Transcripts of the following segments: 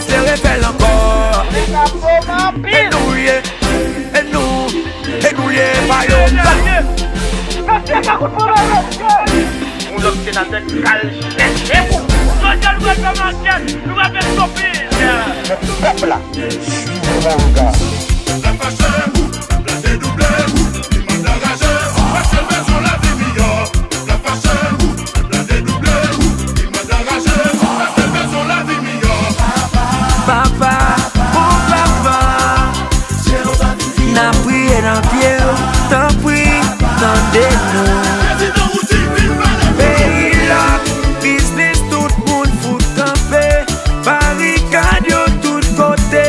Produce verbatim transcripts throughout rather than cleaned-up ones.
te refè l ankò. E nou ye, e nou, e nou ye pa yo. Yon lòt senatè k al chèche pou. Jodi a, nou pral fè mankèt, nou pral fè shopping. Pèp la, swiv Manga. Pèp la fache, pèp la dedouble, pèp la raje, paske l bezwen lavi miyò. Pèp la fache, pèp la dedouble, pèp la raje, paske l bezwen lavi miyò. Papa, o papa, n ap priye nan pye w, tanpri, tande nou. Peyi lòk, biznis tout moun fout kanpe, barikad yo tout kote,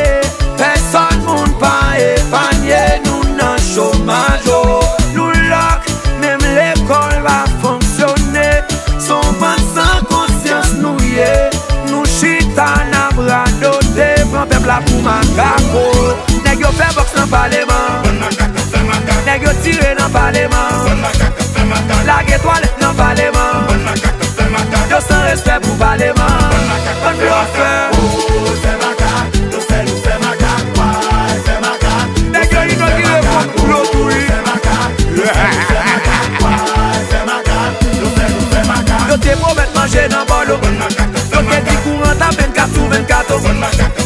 pèsòn moun pa epanye, nou nan chomaj, o, nou lòk, menm lekòl pa fonksyone, s on bann san konsyans nou ye, nou chita n ap radote, pran pèp la pou makak, o. Nèg yo fè bòks nan paleman. Nèg yo tire nan paleman. Lage twalèt nan paleman. Yo san respè pou paleman. Bann blofè. Nèg yo inogire konplo tou wi. Yo te pwomèt manje nan bòl o. Yo te di kouran t ap vennkat sou vennkat o.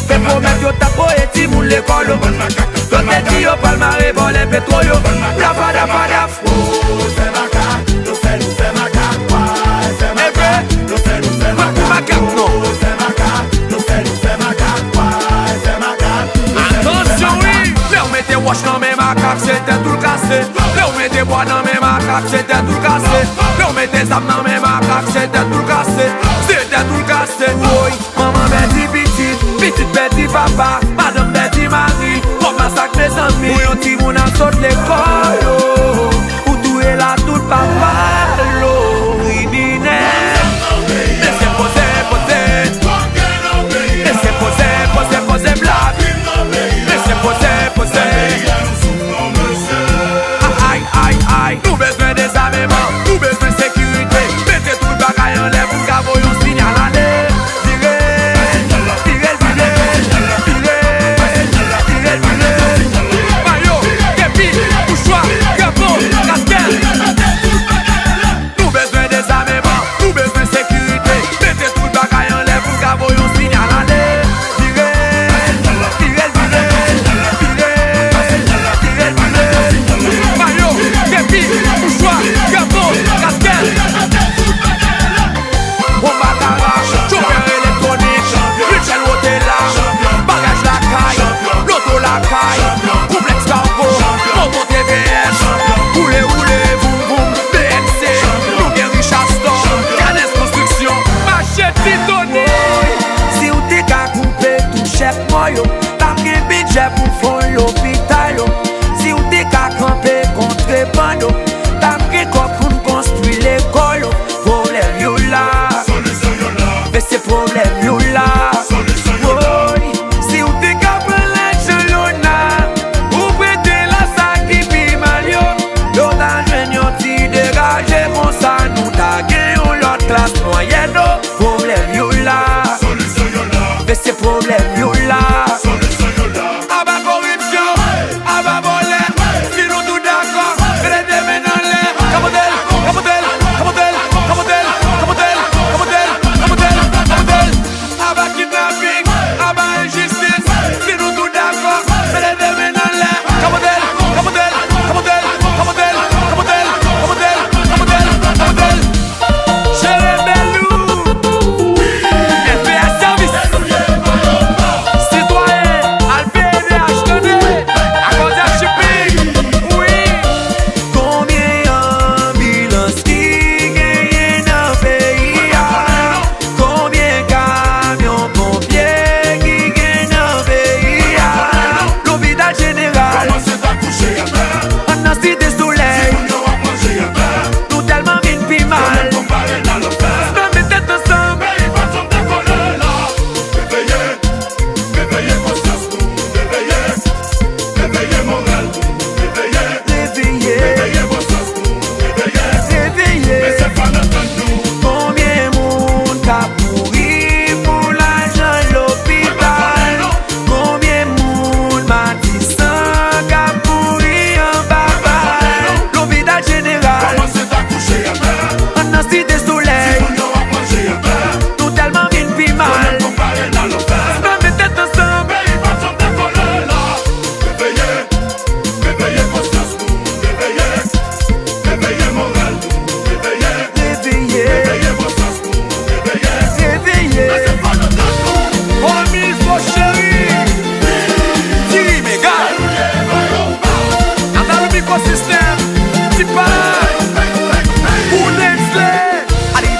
Te pwomèt yo t ap voye timoun lekòl o. Yo te di yo pral mare vòlè petwòl yo. Blafadapadaf. Ebyen, pa pou makak non. Atansyon wi. Lè w mete wòch nan men makak, se tèt ou l kase. Lè w mete bwa nan men makak, se tèt ou l kase. Lè w mete zam nan men makak, se tèt ou l kase. Se tèt ou l kase. Woy, manman pèdi pitit, pitit pèdi papa, madanm pèdi mari. Kòman sa k mezanmi? Pou yon timoun al sot lekòl o, ou touye la tout papa l o, kriminèl. Mesye poze, poze. Mesye poze, poze, poze blòf. Mesye poze, poze. Ay, ay, ay. Nou bezwen dezameman, nou bezwen sekirite. Mete tout bagay anlè pou n ka voye yon sinyal ale. Vire, vire l vire, vire, vire l vire. Mayo, kepi, mouchwa, krapon, kaskèt. Nou bezwen dezameman, nou bezwen sekirite. Mete tout bagay anlè pou n ka voye yon sinyal ale. Vire, vire l vire, vire, vire l vire. Mayo, kepi, mouchwa, krapon, kaskèt. Wonba kara, chofè elektwonik, Richel Wotela, bagaj lakay, loto lakay, konplèks Cargo, moto T V S, woule woule, voum voum, B M C, nou gen Richard Store, Canès Konstriksyon, mache Ti Toni. Si w te ka koupe tou chèf mò yo, t ap gen bidjè pou fon lopital yo. Si w te ka kanpe kontrebann yo, t ap gen kòb pou n konstwi lekòl yo. Pwoblèm yo la. Solisyon yo la. Men se pwoblèm yo la. Solisyon yo la. Woy, si w te ka pran lajan Lona, ou prete l a sa ki pi mal yo, yo ta jwenn yon ti degaje konsa, nou ta gen yon lòt klas mwayèn o. Pwoblèm yo la. Solisyon yo la. Men se pwoblèm yo la. Solisyon yo la. Aba koripsyon, aba vòlè. Si nou tout dakò, mete de men anlè. Kapote l, kapote l, kapote l. Aba kidnaping, aba enjistis. Si nou tout dakò, mete de men anlè. Kapote l, kapote l, kapote l. Jeremi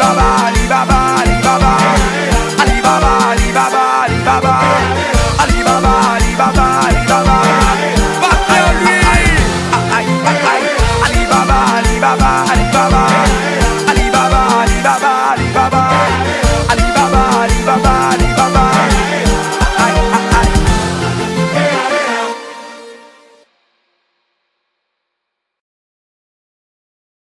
Baba.